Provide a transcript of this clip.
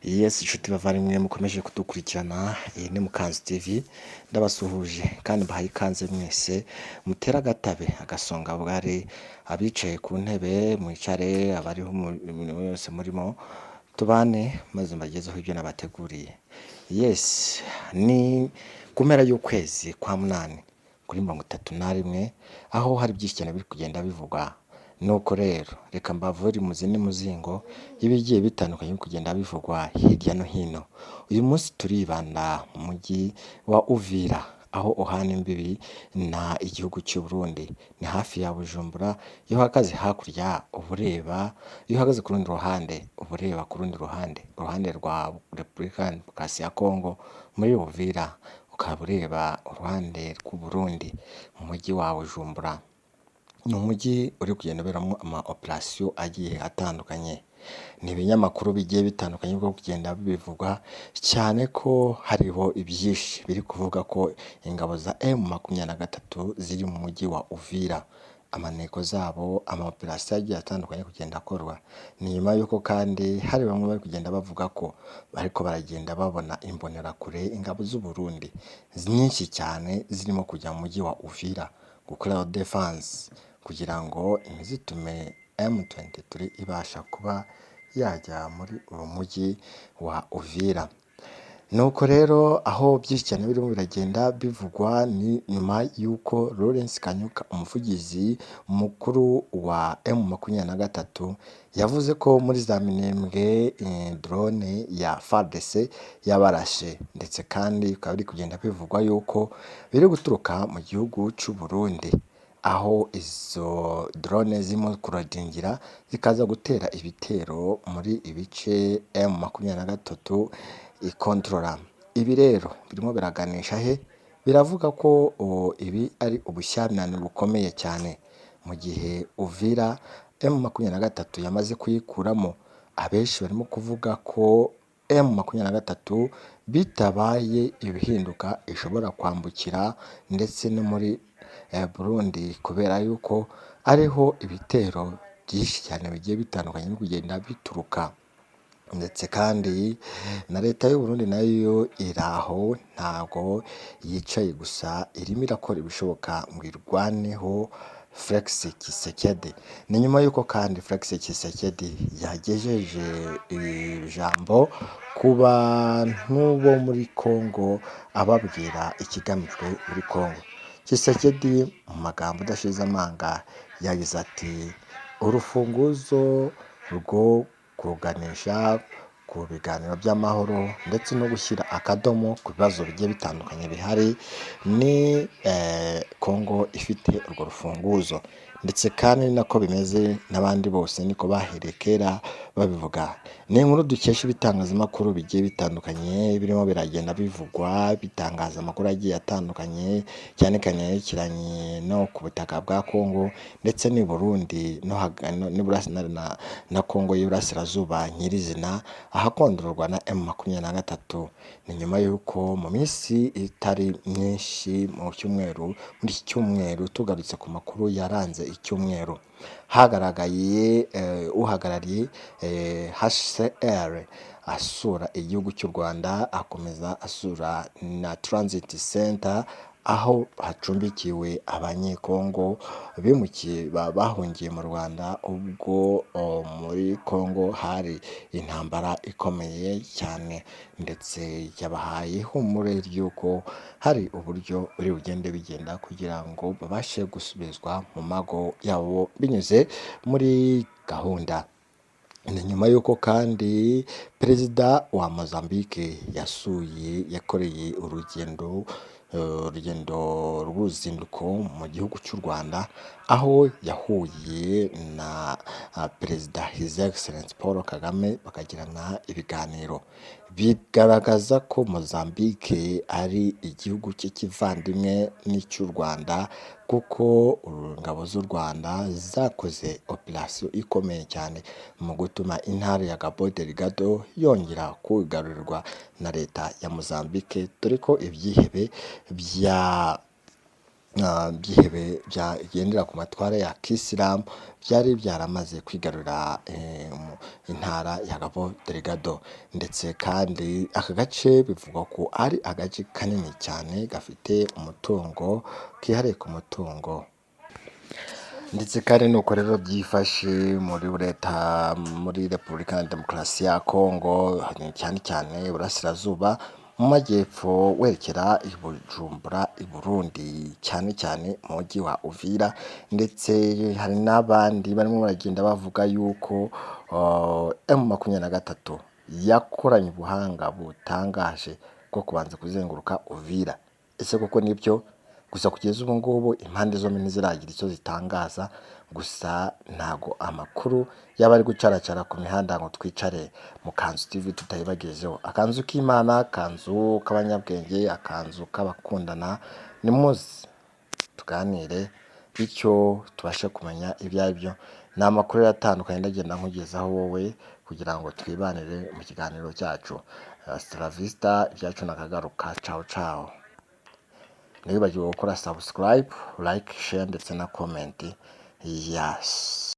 Yes, inshuti bavandimwe mukomeje kudukurikirana, iyi ni Mukanzu TV, ndabasuhuje kandi mbahaye ikaze mwese, mutere agatabe agasonga bugari, abicaye ku ntebe mwicare, abariho umuntu wese murimo tubane maze mbagezeho ibyo nabateguriye. Yes, ni ku mpera y'ukwezi kwa munani kuri 31, aho hari byinshi cyane biri kugenda bivugwa. Nuko rero reka mbavure imuzi n'umuzingo y'ibigiye bitandukanye biri kugenda bivugwa hirya no hino. Uyu munsi turibanda mu mujyi wa Uvira, aho uhana imbibi na igihugu cy'u Burundi. Ni hafi ya Bujumbura, iyo uhagaze hakurya uba ureba, iyo uhagaze ku rundi ruhande uba ureba ku rundi ruhande, uruhande rwa Repubulika ya Demokarasi ya Kongo muri Uvira, ukaba ureba uruhande rw'u Burundi mu mujyi wa Bujumbura. Ni umujyi uri kugenda uberamo ama operasiyo agiye atandukanye. Ni ibinyamakuru bigiye bitandukanye byo kugenda bibivuga, cyane ko hariho ibyinshi biri kuvuga ko ingabo za M23 ziri mu mujyi wa Uvira. Amaneko zabo, ama operasiyo agiye atandukanye kugenda akorwa. Ni nyuma y'uko kandi hari bamwe bari kugenda bavuga ko bariko baragenda babona imbonerakure, ingabo z'u Burundi nyinshi cyane zirimo kujya mu mujyi wa Uvira gukora defense kugira ngo ntizitume M23 ibasha kuba yajya muri uwo mujyi wa Uvira. Nuko rero aho byinshi cyane birimo biragenda bivugwa ni nyuma y'uko Lawrence Kanyuka, umuvugizi mukuru wa M23, yavuze ko muri za Minembwe drone ya FARDC yabarashe, ndetse kandi bikaba biri kugenda bivugwa yuko biri guturuka mu gihugu cy'u Burundi, aho izo drone zirimo kurodingira zikaza gutera ibitero muri ibice M23 ikontorora. Ibi rero birimo biraganisha he? Biravuga ko ibi ari ubushyamirane bukomeye cyane, mu gihe Uvira M23 yamaze kuyikuramo. Abenshi barimo kuvuga ko M23 bitabaye ibihinduka ishobora kwambukira ndetse no muri Burundi, kubera yuko ariho ibitero byinshi cyane bigiye bitandukanye biri kugenda bituruka. Ndetse kandi na leta y'u Burundi nayo iri aho, ntabwo yicaye gusa, irimo irakora ibishoboka ngo irwaneho Felix Tshisekedi. Ni nyuma y'uko kandi Felix Tshisekedi yagejeje ijambo ku bantu bo muri Congo, ababwira ikigamijwe muri Congo. Tshisekedi mu magambo adashize amanga yagize ati: "Urufunguzo rwo kuganisha ku biganiro by'amahoro ndetse no gushyira akadomo ku bibazo bigiye bitandukanye bihari ni Congo ifite urwo rufunguzo." Ndetse kandi ni nako bimeze, n'abandi bose niko bahereye kera babivuga. Ni inkuru dukesha ibitangazamakuru bigiye bitandukanye birimo biragenda bivugwa, bitangaza amakuru agiye atandukanye, cyane cyane yerekeranye no ku butaka bwa Congo ndetse n'i Burundi na Congo y'Iburasirazuba nyirizina, ahakondororwa na M23. Ni nyuma y'uko mu minsi itari myinshi mu cyumweru, muri iki cyumweru tugarutse ku makuru yaranze icyumweru, hagaragaye uhagarariye HCR asura igihugu cy'u Rwanda, akomeza asura na Transit Center aho hacumbikiwe Abanyekongo bimukiye, bahungiye mu Rwanda ubwo muri Kongo hari intambara ikomeye cyane, ndetse yabahaye ihumure ry'uko hari uburyo buri bugende bigenda kugira ngo babashe gusubizwa mu mago yabo binyuze muri gahunda. Ni nyuma y'uko kandi perezida wa Mozambique yasuye, yakoreye urugendo rw'uruzinduko mu gihugu cy'u Rwanda, aho yahuye na perezida His Excellence Paul Kagame bakagirana ibiganiro. Bigaragaza ko Mozambique ari igihugu cy'ikivandimwe n'icy'u Rwanda, kuko ingabo z'u Rwanda zakoze operasiyo ikomeye cyane mu gutuma intara ya Cabo Delgado yongera kwigarurirwa na leta ya Mozambique, dore ko ibyihebe bya byihebe byagendera ku matwara ya kisilamu byari byaramaze kwigarurira intara ya Cabo Delgado. Ndetse kandi aka gace bivugwa ko ari agace kanini cyane gafite umutungo, kihariye ku mutungo. Ndetse kandi nuko rero byifashe muri leta, muri Repubulika ya Demokarasi ya Kongo, cyane cyane iburasirazuba, mu majyepfo werekera i Bujumbura i Burundi, cyane cyane mu mujyi wa Uvira. Ndetse hari n'abandi barimo baragenda bavuga yuko M23 yakoranye ubuhanga butangaje bwo kubanza kuzenguruka Uvira. Ese koko nibyo? Gusa kugeza ubu ngubu impande zombi ntiziragira icyo zitangaza. Gusa ntago amakuru yaba ari gucaracara ku mihanda ngo twicare mu Kanzu TV tutayibagezeho. Akanzu k'Imana, akanzu k'abanyabwenge, akanzu k'abakundana, nimuze tuganire bityo tubashe kumenya ibyo ari byo. Ni amakuru atandukanye ndagenda nkugezaho wowe kugira ngo twibanire mu kiganiro cyacu. Hasta la vista, ibyacu nakagaruka, ciao ciao. Ntiwibagirwe gukora subscribe, like, share ndetse na comment. Yes.